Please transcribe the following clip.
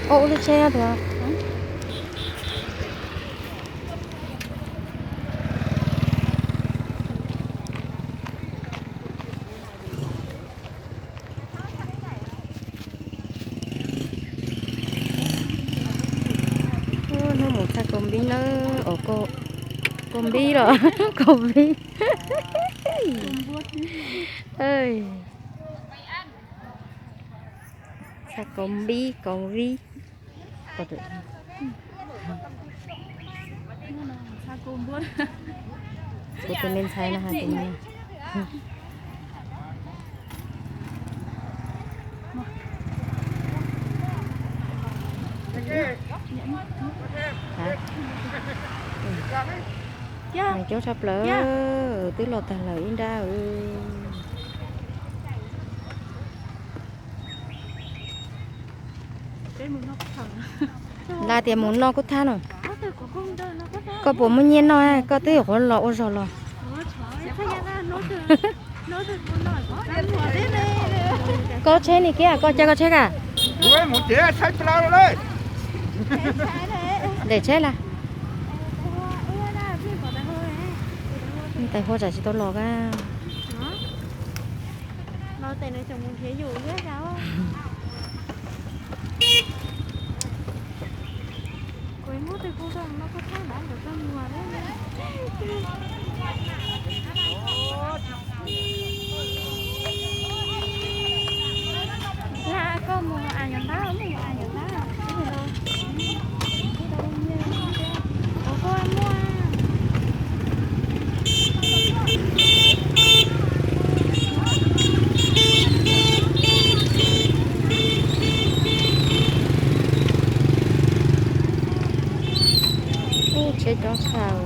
Ua lub tsheb tus. Hnub mus txhaj kaus npib na, os, kaus npib los, kaus npib. Txhaj kaus npib kaus npib. Kuv tus me ntxhais no hais tias Nws coob tshaj plaws, twb los tag lawm ib nrab. Lawv tias mus noj kub thab no. Koj puas muaj nyiaj noj, koj twb yuav qhuav los ua zog los. Koj tsheb ni kiag, koj caij koj tsheb ka. Ntes tsheb la. Tais Huab tsam tsis tau los ka. Ub, tsheb coob tshaj.